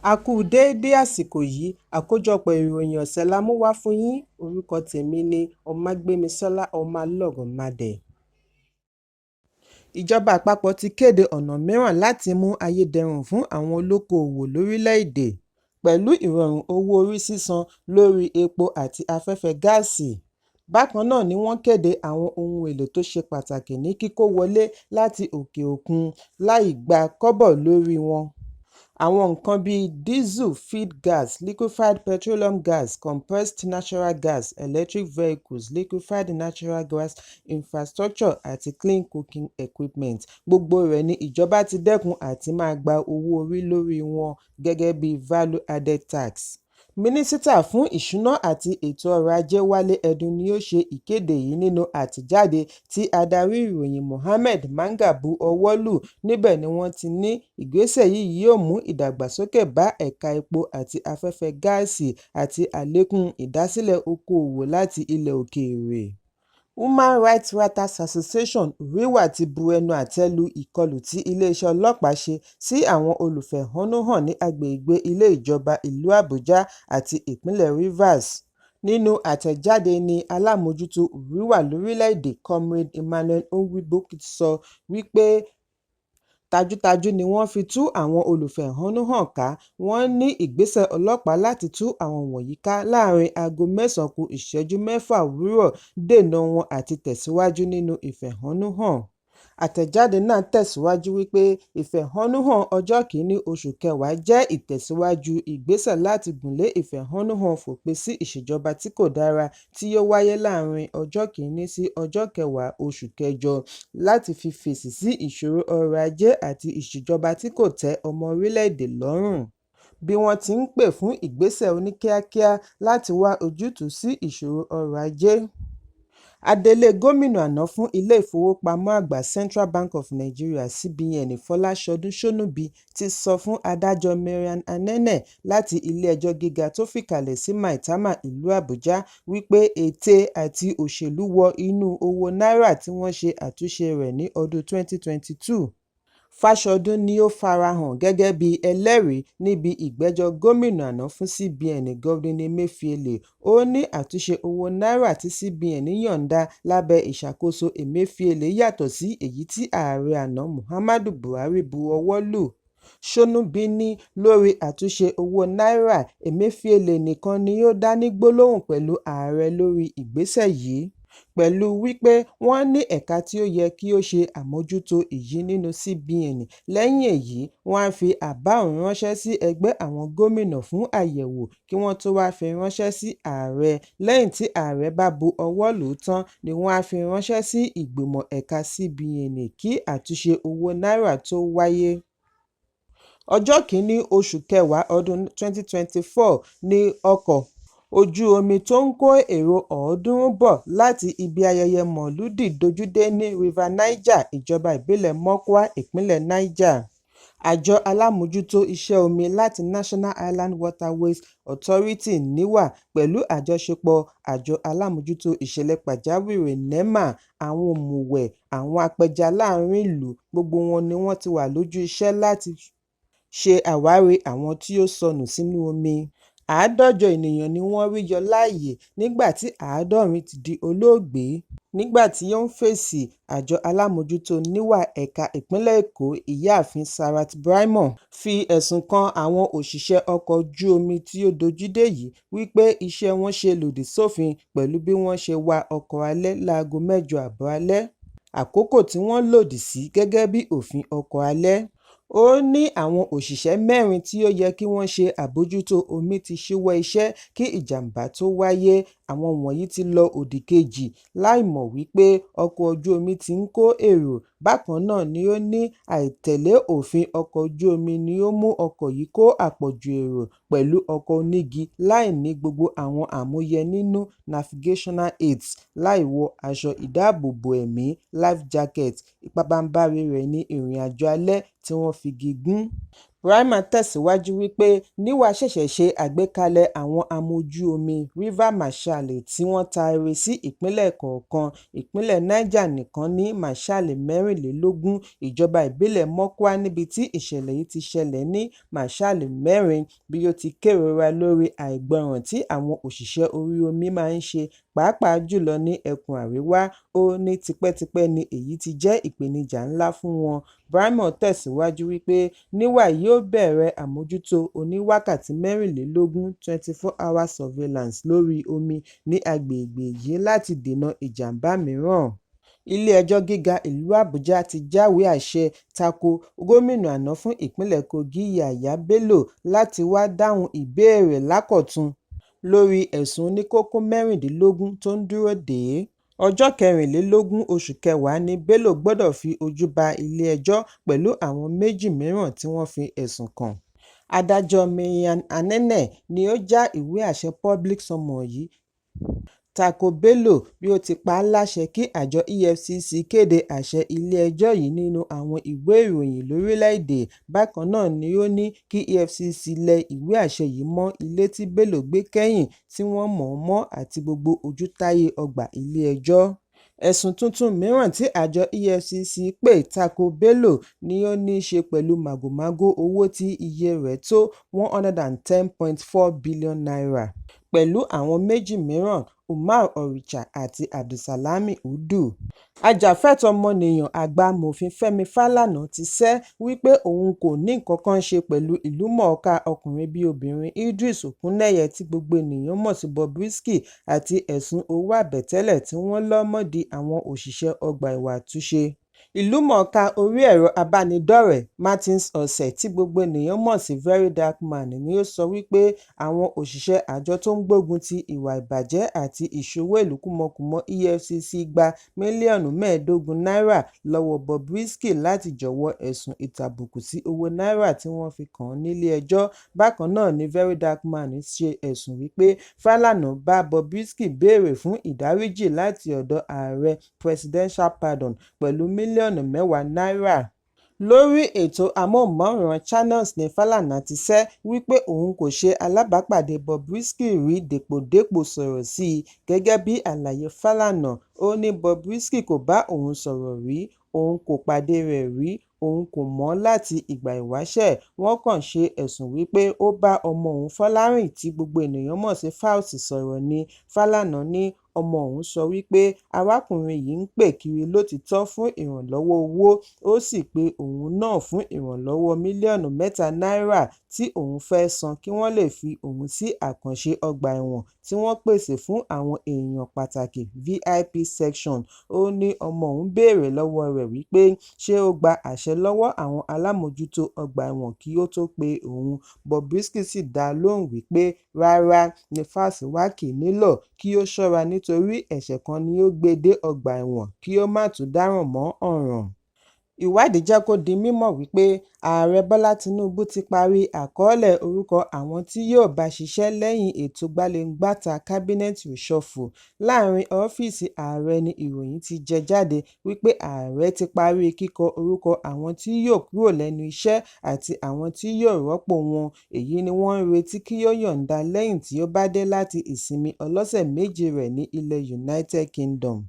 A kú déédé àsìkò yìí. Àkójọpọ̀ ìròyìn ọ̀sẹ̀ la mú wá fún yín. Orúkọ tèmi ni Ọmágbémisọ́lá Ọmọlọ́gọ̀mádẹ. Ìjọba àpapọ̀ ti kéde ọ̀nà mìíràn láti mú ayé dẹrùn fún àwọn olókoòwò lórílẹ̀-èdè pẹ̀lú ìrọ̀rùn owó orí sísan lórí epo àti afẹ́fẹ́ gáàsì. Bákan náà ni wọ́n kéde àwọn ohun èlò tó ṣe pàtàkì ní kíkó wọlé láti òkè òkun láì gba kọ́bọ̀ lórí wọn. Àwọn nǹkan bíi diesel, feed gas, liquefied petroleum gas, compressed natural gas, electric vehicles, liquefied natural gas infrastructure àti clean cooking equipment, gbogbo rẹ̀ ni ìjọba ti dẹ́kun àti máa gba owó orí lórí wọn gẹ́gẹ́ bíi value added tax. Mínísítà fún Ìṣúná àti Ètò Ọrọ̀ Ajé Wálé Ẹdun ni ó ṣe ìkéde yìí nínú àtẹ̀jáde tí adarí ìròyìn Mohammed Manga bu ọwọ́ lù. Níbẹ̀ ni wọ́n ti ní ìgbésẹ̀ yìí yóò mú ìdàgbàsókè bá ẹ̀ka epo àti afẹ́fẹ́ gáàsì àti àlékún ìdásílẹ̀ okoòwò láti ilẹ̀ òkèèrè. Human Rights Writers Association (HURIWA) ti bu ẹnu àtẹ́ lu ìkọlù tí iléeṣẹ́ ọlọ́pàá ṣe sí àwọn olùfẹ̀hónúhàn ní agbègbè ilé ìjọba ìlú Àbújá àti ìpínlẹ̀ Rivers. Nínú àtẹ̀jáde ní alámòójútó HURIWA lórílẹ̀-èdè, Comrade Emmanuel Onwugbo sọ wípé tajútajú ni wọ́n fi tú àwọn olùfẹ̀hónúhàn ká. Wọ́n ní ìgbésẹ̀ ọlọ́pàá láti tú àwọn wọ̀nyí ká láàárín aago 9 ku ìṣẹ́jú 6 òwúrọ̀ dènà wọn àti tẹ̀síwájú nínú ìfẹ̀hónúhàn. Àtẹ̀jáde náà tẹ̀síwájú wípé ìfẹ̀hónúhàn ọjọ́ 1 oṣù kẹwàá jẹ́ ìtẹ̀síwájú ìgbésẹ̀ láti gùnlé ìfẹ̀hónúhàn fòpin sí ìṣèjọba tí kò dára tí yóò wáyé láàárín ọjọ́ 1 sí ọjọ́ 10 oṣù kẹjọ láti fi fèsì sí ìṣòro ọrọ̀ ajé àti ìṣèjọba tí kò tẹ́ ọmọ orílẹ̀-èdè lọ́rùn bí wọ́n ti ń pè fún ìgbésẹ̀ oníkíákíá láti wá ojútùú sí ìṣòro ọrọ̀ ajé. Adelé gómìnà àná fún Ilé-ìfowópamọ́ Àgbà Central Bank of Nigeria (CBN) Fọláṣọdún Ṣónúbì ti sọ fún adájọ́ Maryam Anene láti Ilé-ẹjọ́ Gíga tó fìkàlẹ̀ sí Maitama, ìlú Àbújá, wípé ète àti òṣèlú wọ inú owó náírà tí wọ́n ṣe àtúnṣe rẹ̀ ní ọdún 2022. Fáṣọdún ni ó farahàn gẹ́gẹ́ bí ẹlẹ́rìí níbi ìgbẹ́jọ́ gómìnà àná fún CBN Godwin Emefiele. Ó ní àtúnṣe owó náírà tí CBN yọ̀ǹda lábẹ́ ìṣàkóso Emefiele yàtọ̀ sí èyí tí ààrẹ àná Muhammadu Buhari bu ọwọ́ lù. Ṣónúbì ní lórí àtúnṣe owó náírà, Emefiele nìkan ni ó dá ní gbólóhùn pẹ̀lú ààrẹ lórí ìgbésẹ̀ yìí, pẹ̀lú wípé wọ́n ní ẹ̀ka tí ó yẹ kí ó ṣe àmójútó èyí nínú CBN. Lẹ́yìn èyí, wọ́n á fi àbá ọ̀hún ránṣẹ́ sí ẹgbẹ́ àwọn gómìnà fún àyẹ̀wò kí wọ́n tó wá fi ránṣẹ́ sí ààrẹ. Lẹ́yìn tí ààrẹ bá bu ọwọ́ lù ú tán ni wọ́n á fi ránṣẹ́ sí ìgbìmọ̀ ẹ̀ka CBN kí àtúnṣe owó náírà tó wáyé. Ọjọ́ 1 oṣù kẹwàá ọdún 2024 ní ọkọ̀ ojú omi tó ń kó èrò 300 bọ̀ láti ibi ayẹyẹ Maulud dojúdé ní River Niger, ìjọba ìbílẹ̀ Mokwa, ìpínlẹ̀ Niger. Àjọ alámòójútó iṣẹ́ omi láti National Island Waterways Authority (NIWA) pẹ̀lú àjọṣepọ̀ Àjọ Alámòójútó Ìṣẹ̀lẹ̀ Pàjáwìrì (NEMA), àwọn òmùwẹ̀, àwọn apẹja láàárín ìlú, gbogbo wọn ni wọ́n ti wà lójú iṣẹ́ láti ṣe àwárí àwọn tí ó sọnù sínú omi. 150 ènìyàn ni wọ́n rí yọ láàyè nígbà tí 70 ti di olóògbé. Nígbà tí ó ń fèsì, àjọ alámòójútó NIWA ẹ̀ka ìpínlẹ̀ Èkó, Ìyáàfin Sarah Braimoh, fi ẹ̀sùn kan àwọn òṣìṣẹ́ ọkọ̀ ojú omi tí ó dojúdé yìí wípé iṣẹ́ wọn ṣe lòdì sófin pẹ̀lú bí wọ́n ṣe wa ọkọ̀ alẹ́ láago 8 ààbọ̀ alẹ́, àkókò tí wọ́n lòdì sí gẹ́gẹ́ bí òfin ọkọ̀ alẹ́. Ó ní àwọn òṣìṣẹ́ mẹ́rin tí ó yẹ kí wọ́n ṣe àbójútó omi ti ṣíwọ́ iṣẹ́ kí ìjàm̀bá tó wáyé. Àwọn wọ̀nyí ti lọ òdìkejì láìmọ̀ wípé ọkọ̀ ojú omi ti ń kó èrò. Bákan náà ni ó ní àìtẹ̀lé òfin ọkọ̀ ojú omi ni ó mú ọkọ̀ yìí kó àpọ̀jù èrò pẹ̀lú ọkọ̀ onígi láì ní gbogbo àwọn àmúyẹ nínú navigational aids, láì wọ aṣọ ìdáààbòbò ẹ̀mí life jacket, pabambarì rẹ̀ ní ìrìnàjò alẹ́ tí wọ́n figi gún. Brymer tẹ̀síwájú wípé NIWA ṣẹ̀ṣẹ̀ ṣe àgbékalẹ̀ àwọn amójú omi River Marshal tí wọ́n taari sí ìpínlẹ̀ kọ̀ọ̀kan. Ìpínlẹ̀ Niger nìkan ní Marshal 24, ìjọba ìbílẹ̀ Mokwa níbi tí ìṣẹ̀lẹ̀ yìí ti ṣẹlẹ̀ ní Marshal mẹ́rin. Bí ó ti kérora lórí àìgbọràn tí àwọn òṣìṣẹ́ orí omi máa ń ṣe, pàápàá jùlọ ní ẹkùn àríwá, ó ní tipẹ́tipẹ́ ni èyí ti jẹ́ ìpèníjà ńlá fún wọn. Brymer tẹ̀síwájú wípé NIWA yóò bẹ̀rẹ̀ àmójútó oníwákàtí 24 24-hour surveillance lórí omi ní agbègbè yìí láti dènà ìjàm̀bá mìíràn. Ilé-ẹjọ́ Gíga ìlú Àbújá ti jáwèé àṣẹ tako gómìnà àná fún ìpínlẹ̀ Kogi Yahaya Bello láti wá dáhùn ìbéèrè lákọ̀tun lórí ẹ̀sùn oníkókó 16 tó ń dúró dè é. Ọjọ́ 24 oṣù kẹwàá ni Bello gbọdọ̀ fi ojú ba ilé-ẹjọ́ pẹ̀lú àwọn méjì mìíràn tí wọ́n fi ẹ̀sùn kàn. Adájọ́ Maryam Anene ni ó já ìwé àṣẹ public summon yìí tako Bello bí ó ti pa á láṣẹ kí àjọ EFCC kéde àṣẹ ilé-ẹjọ́ yìí nínú àwọn ìwé ìròyìn lórílẹ̀-èdè. Bákan náà ni ó ní kí EFCC lẹ ìwé àṣẹ yìí mọ́ ilé tí Bello gbé kẹ́yìn tí wọ́n mọ̀ ọ́n mọ́ àti gbogbo ojútáyé ọgbà ilé-ẹjọ́. Ẹ̀sùn tuntun mìíràn tí àjọ EFCC pè tako Bello ní ó ní í ṣe pẹ̀lú màgòmágó owó tí iye rẹ̀ tó N110.4 billion pẹ̀lú àwọn méjì mìíràn, Umar Oricha àti Abdulsalami Hudu. Ajàfẹ́tọ̀ọ́ ọmọnìyàn àgbà Mòfin Fẹ́mi Fálànà ti sẹ́ wípé òun kò ní nǹkankan ṣe pẹ̀lú ìlúmọ̀ọ́ká ọkùnrin-bí-obìnrin Idris Okuneye tí gbogbo ènìyàn mọ̀ sí Bobrisky àti ẹ̀sùn owó àbẹ̀tẹ́lẹ̀ tí wọ́n lọ́ mọ́dìí àwọn òṣìṣẹ́ ọgbà ẹ̀wọ̀n àtúnṣe. Ìlúmọ̀ọ́ká orí ẹ̀rọ abánidọ́rẹ̀ẹ́ Martins Otse tí gbogbo ènìyàn mọ̀ sí VeryDarkMan ni ó sọ wípé àwọn òṣìṣẹ́ àjọ tó ń gbógun ti ìwà ìbàjẹ́ àti ìṣowó ìlú kúmọkùmọ EFCC gba mílíọ̀nù 15 náírà lọ́wọ́ Bobrisky láti jọ̀wọ́ ẹ̀sùn ìtàbùkù sí owó náírà tí wọ́n fi kàn án nílé ẹjọ́. Bákan náà ni VeryDarkMan ṣe ẹ̀sùn wípé Fálànà bá Bobrisky béèrè fún ìdáríjì láti ọ̀dọ̀ ààrẹ presidential pardon pẹ̀lú mílíọ̀nù 10 náírà. Lórí ètò amóhùnmáwòrán Channels ní Fálànà ti sẹ́ wípé òun kò ṣe alábàápàdé Bobrisky rí dépòdépò sọ̀rọ̀ sí i. Gẹ́gẹ́ bí àlàyé Fálànà, ó ní Bobrisky kò bá òun sọ̀rọ̀ rí, òun kò pàdé rẹ̀ rí, òun kò mọ̀ ọ́n láti ìgbà ìwáṣẹ̀, wọ́n kàn ṣe ẹ̀sùn wípé ó bá ọmọ òun Fọlárìn tí gbogbo ènìyàn mọ̀ sí Falz sọ̀rọ̀ ni. Fálànà ní ọmọ òun sọ wípé arákùnrin yìí ń pè kiri lótìítọ́ fún ìrànlọ́wọ́ owó, ó sì pe òun náà fún ìrànlọ́wọ́ mílíọ̀nù 3 náírà tí òun fẹ́ san kí wọ́n lè fi òun sí àkànṣe ọgbà ẹ̀wọ̀n tí wọ́n pèsè fún àwọn èèyàn pàtàkì VIP section. Ó ní ọmọ òun béèrè lọ́wọ́ rẹ̀ wípé ṣé ó gba àṣẹ lọ́wọ́ àwọn alámòjútó ọgbà ẹ̀wọ̀n kí ó tó pe òun, Bobrisky sì dá a lóhùn wípé rárá ní Falz wá kì í nílọ̀ kí ó ṣọ́ra nítorí ẹ̀ṣẹ̀ kan ni ó gbé e dé ọgbà ẹ̀wọ̀n kí ó má tún dáràn mọ́ ọ̀ràn. Ìwádìí jẹ́ kó di mímọ̀ wípé Ààrẹ Bọ́lá Tinubu ti parí àkọọ́lẹ̀ orúkọ àwọn tí yóò bá ṣiṣẹ́ lẹ́yìn ètò gbaléǹgbàta cabinet reshuffle. Láàrin ọ́fíìsì ààrẹ ni ìròyìn ti jẹ jáde wípé ààrẹ ti parí kíkọ orúkọ àwọn tí yóò kúrò lẹ́nu iṣẹ́ àti àwọn tí yóò rọ́pò wọn. Èyí ni wọ́n ń retí kí ó yọ̀ǹda lẹ́yìn tí ó bá dé láti ìsinmi ọlọ́sẹ̀ méjì rẹ̀ ní ilẹ̀ United Kingdom.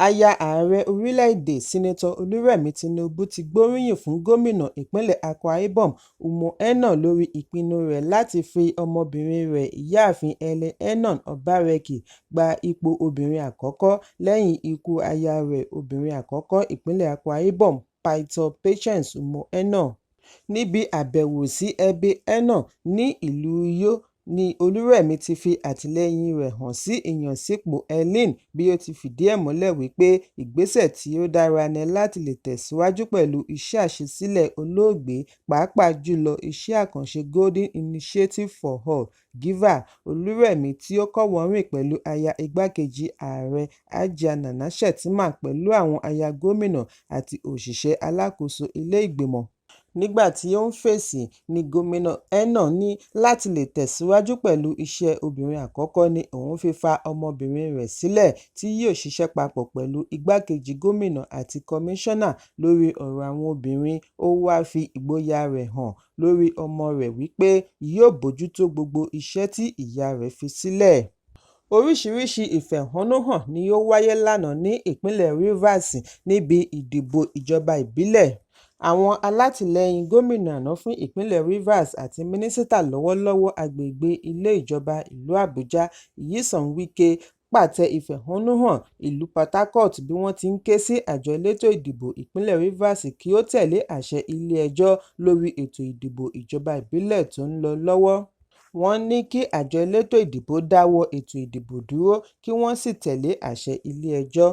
Aya ààrẹ orílẹ̀-èdè Senator Olúrẹ̀mí Tinubu ti gbóríyìn fún gómìnà ìpínlẹ̀ Akwa Ibom Umo Eno lórí ìpinnu rẹ̀ láti fi ọmọbìnrin rẹ̀ Ìyáàfin Helen Enon Obareki gba ipò obìnrin àkọ́kọ́ lẹ́yìn ikú aya rẹ̀ obìnrin àkọ́kọ́ ìpínlẹ̀ Akwa Ibom Pító Patience Umo Eno. Níbi àbẹ̀wò sí ẹbí Eno ní ìlú Uyo ní Olúrẹ̀mí ti fi àtìlẹ́yìn rẹ̀ hàn sí ìyànsípò Helen bí ó ti fìdí ẹ̀ múlẹ̀ wípé ìgbésẹ̀ tí ó dára ni láti lè tẹ̀síwájú pẹ̀lú iṣẹ́ àṣesílẹ̀ olóògbé pàápàá jùlọ iṣẹ́ àkànṣe Golden Initiative for All (GIVA). Olúrẹ̀mí tí ó kọ́wọ̀ọ́rìn pẹ̀lú aya igbákejì ààrẹ Hajia Nana Shettima pẹ̀lú àwọn aya gómìnà àti òṣìṣẹ́ alákòóso ilé ìgbìmọ̀. Nígbà tí ó ń fèsì ní Gómìnà Eno ní láti lè tẹ̀síwájú pẹ̀lú iṣẹ́ obìnrin àkọ́kọ́ ni òun fi fa ọmọbìnrin rẹ̀ sílẹ̀ tí yóò ṣiṣẹ́ papọ̀ pẹ̀lú igbákejì gómìnà àti kọmíṣánná lórí ọ̀rọ̀ àwọn obìnrin. Ó wáá fi ìgboyà rẹ̀ hàn lórí ọmọ rẹ̀ wípé yóò bójútó gbogbo iṣẹ́ tí ìyá rẹ̀ fi sílẹ̀. Oríṣiríṣi ìfẹ̀hónúhàn ni ó wáyé lánàá ní ìpínlẹ̀ Rivers níbi ìdìbò ìjọba ìbílẹ̀. Àwọn alátìlẹyìn gómìnà àná fún ìpínlẹ̀ Rivers àti mínísítà lọ́wọ́lọ́wọ́ agbègbè ilé ìjọba ìlú Àbújá, Nyesom Wike, pàtẹ ìfẹ̀hónúhàn ìlú Port Harcourt bí wọ́n ti ń ké sí àjọ elétò ìdìbò ìpínlẹ̀ Rivers kí ó tẹ̀lé àṣẹ ilé-ẹjọ́ lórí ètò ìdìbò ìjọba ìbílẹ̀ tó ń lọ lọ́wọ́. Wọ́n ní kí àjọ elétò ìdìbò dáwọ́ ètò ìdìbò dúró kí wọ́n sì tẹ̀lé àṣẹ ilé-ẹjọ́.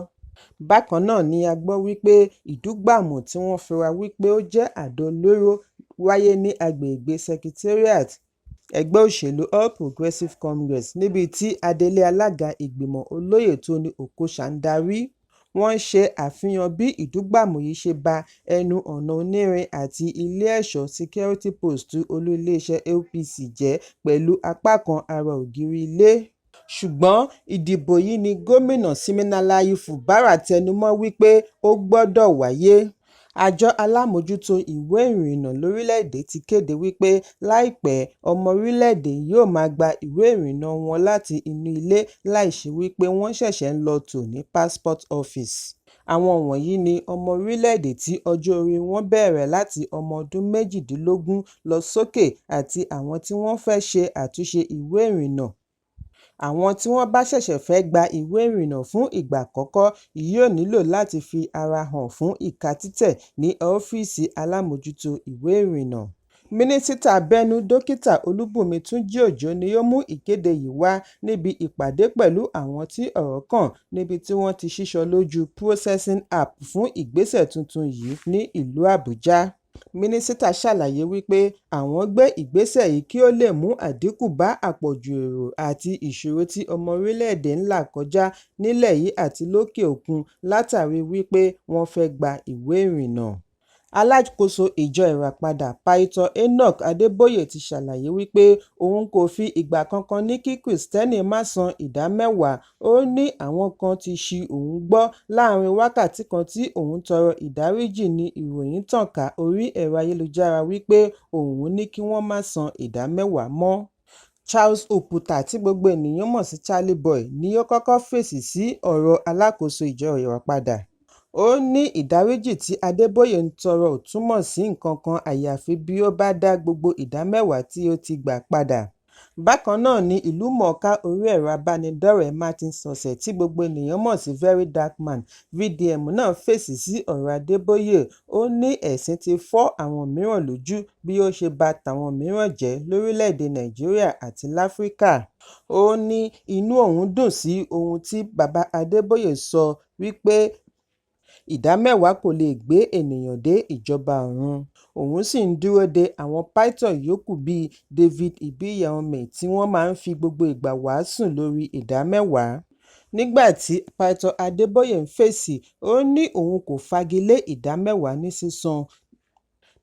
Bákan náà ni a gbọ́ wípé ìdúgbàmù tí wọ́n fura wípé ó jẹ́ àdó olóró wáyé ní agbègbè Secretariat ẹgbẹ́ òṣèlú All Progressive Congress níbi tí adelé alága ìgbìmọ̀ Olóyè Tony Okocha ń darí. Wọ́n ṣe àfihàn bí ìdúgbàmù yìí ṣe ba ẹnu ọ̀nà onírin àti ilé ẹ̀ṣọ́ security post olú iléeṣẹ́ APC jẹ́ pẹ̀lú apá kan ara ògiri ilé. Ṣùgbọ́n ìdìbò yìí ni Gómìnà Siminalayi Fubara tẹnumọ́ wípé ó gbọ́dọ̀ wáyé. Àjọ alámòójútó ìwé ìrìnnà lórílẹ̀-èdè ti kéde wípé láìpẹ́ ọmọ orílẹ̀-èdè yóò máa gba ìwé ìrìnnà wọn láti inú ilé láì ṣe wípé wọ́n ṣẹ̀ṣẹ̀ ń lọ tò ní passport office. Àwọn wọ̀nyí ni ọmọ orílẹ̀-èdè tí ọjọ́ orí wọn bẹ̀rẹ̀ láti ọmọ ọdún 18 lọ sókè àti àwọn tí wọ́n fẹ́ ṣe àtúnṣe ìwé ìrìnnà. Àwọn tí wọ́n bá ṣẹ̀ṣẹ̀ fẹ́ gba ìwé ìrìnnà fún ìgbà àkọ́kọ́ yóò nílò láti fi ara hàn fún ìka títẹ̀ ní ọ́fíìsì alámòójútó ìwé ìrìnnà. Mínísítà abẹ́nú Dókítà Olúbùnmi Túnjí Òjó ni ó mú ìkéde yìí wá níbi ìpàdé pẹ̀lú àwọn tí ọ̀rọ̀ kàn níbi tí wọ́n ti sísọ lójú Processing App fún ìgbésẹ̀ tuntun yìí ní ìlú Àbújá. Mínísítà ṣàlàyé wípé àwọn gbé ìgbésẹ̀ yìí kí ó lè mú àdínkù bá àpọ̀jù èrò àti ìṣòro tí ọmọ orílẹ̀-èdè ń là kọjá nílẹ̀ yìí àti lókè òkun látàrí wípé wọ́n fẹ́ gba ìwé ìrìnnà. Alákòóso Ìjọ Ìràpadà Pásítọ̀ Enoch Adébóyè ti ṣàlàyé wípé òun kò fi ìgbà kankan ní kí Kìrìsìtẹ́nì má san ìdá mẹ́wàá. Ó ní àwọn kan ti ṣi òun gbọ́ láàárín wákàtí kan tí òun tọrọ ìdáríjì ní ìròyìn tàn ká orí ẹ̀rọ ayélujára wípé òun ní kí wọ́n má san ìdá mẹ́wàá mọ́. Charles Oputa tí gbogbo ènìyàn mọ̀ sí Charly Boy ni ó kọ́kọ́ fèsì sí ọ̀rọ̀ alákòóso Ìjọ Ìràpadà. Ó ní ìdáríjì tí Adébóyè ń tọrọ ò túmọ̀ sí nǹkankan àyàfi bí ó bá dá gbogbo ìdá mẹ́wàá tí ó ti gbà padà. Bákan náà ni ìlúmọ̀ọ́ká orí ẹ̀rọ abánidọ́rẹ̀ẹ́ Martin Sose tí gbogbo ènìyàn mọ̀ sí VeryDarkMan (VDM) náà fèsì sí ọ̀rọ̀ Adébóyè. Ó ní ẹ̀sín ti fọ́ àwọn mìíràn lójú bí ó ṣe ba tàwọn mìíràn jẹ́ lórílẹ̀-èdè Nàìjíríà àti láfíríkà. Ó ní inú òun dùn sí ohun tí bàbá Adébóyè sọ wípé ìdá mẹ́wàá kò lè gbé ènìyàn dé ìjọba ọ̀run. Òun sì ń dúró de àwọn pásítọ̀ yòókù bíi David Ibiyeomie tí wọ́n máa ń fi gbogbo ìgbà wàásù lórí ìdá mẹ́wàá. Nígbà tí Pásítọ̀ Adébóyè ń fèsì, ó ní òun kò fagilé ìdá mẹ́wàá ní sísan.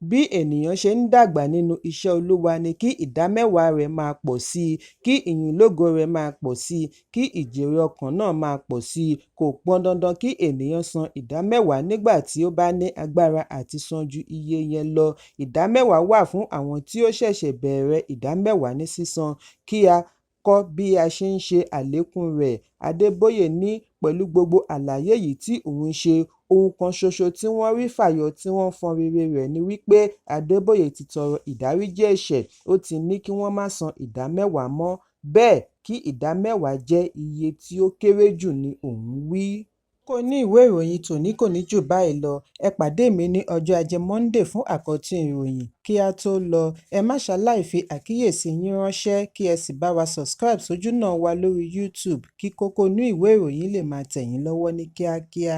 Bí ènìyàn ṣe ń dàgbà nínú iṣẹ́ Olúwa ni kí ìdá mẹ́wàá rẹ̀ máa pọ̀ sí i, kí ìyìnlógo rẹ̀ máa pọ̀ sí i, kí ìjèrè ọkàn náà máa pọ̀ sí i. Kò pọn dandan kí ènìyàn san ìdá mẹ́wàá nígbà tí ó bá ní agbára àti san ju iye yẹn lọ. Ìdá mẹ́wàá wà fún àwọn tí ó ṣẹ̀ṣẹ̀ bẹ̀rẹ̀ ìdá mẹ́wàá ní sísan kí a kọ́ bí a ṣe ń ṣe àlékún rẹ̀. Adébóyè ní pẹ̀lú gbogbo àlàyé yìí tí òun ṣe, ohun kan ṣoṣo tí wọ́n rí fàyọ tí wọ́n fọn rere rẹ̀ ni wípé Adébóyè ti tọrọ ìdáríjì ẹ̀ṣẹ̀, ó ti ní kí wọ́n má san ìdá mẹ́wàá mọ́, bẹ́ẹ̀ kí ìdá mẹ́wàá jẹ́ iye tí ó kéré jù ní òun wí. Kókó inú ìwé ìròyìn tòní kò ní jù báyìí lọ. Ẹ pàdé mi ní ọjọ́ Ajé Monday fún àkọ́tún ìròyìn. Kí á tó lọ, ẹ má ṣaláì fi àkíyèsí yín ránṣẹ́ kí ẹ sì bá wa subscribe sójúnà wa lórí YouTube kí kókó inú ìwé ìròyìn lè máa tẹ̀ yín lọ́wọ́ ní kíákíá.